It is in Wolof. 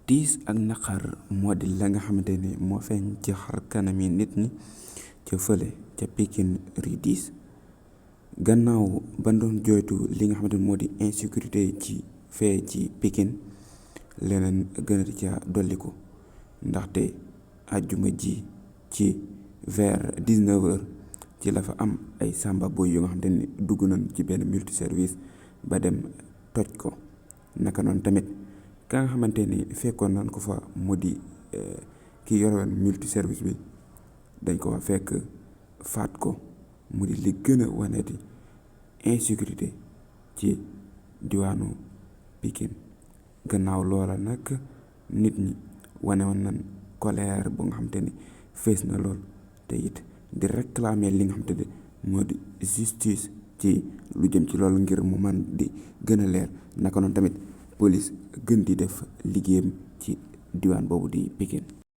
tiis ak naqar moo di la nga xamante ni moo feeñ ci xar kanami nit ñi ca fële ca Pikine Rue 10 gannaaw ba doon jooytu li nga xamante ni moo di insécurité ci fee ci Pikine leneen gënati ca dolliku ndaxte àjjuma ji ci vers 19h ci la fa am ay samba boy yu nga xamante ni dugg nañ ci benn multiservice ba dem toj ko naka noonu tamit ka nga xamante ni fekkoon nañ ko fa mu di ki yoroon multiservice bi dañ ko fa fekk faat ko mu di li gën a waneeti insécurité ci diwaanu Pikine gannaaw loola nag nit ñi wane woon nañ colère bu nga xamante ni fees na lool te it di réclamer li nga xamante ni moo di justice ci lu jëm ci loolu ngir mu man di gën a leer naka noonu tamit police gën di def liggéeyam ci diwaan boobu di Pikine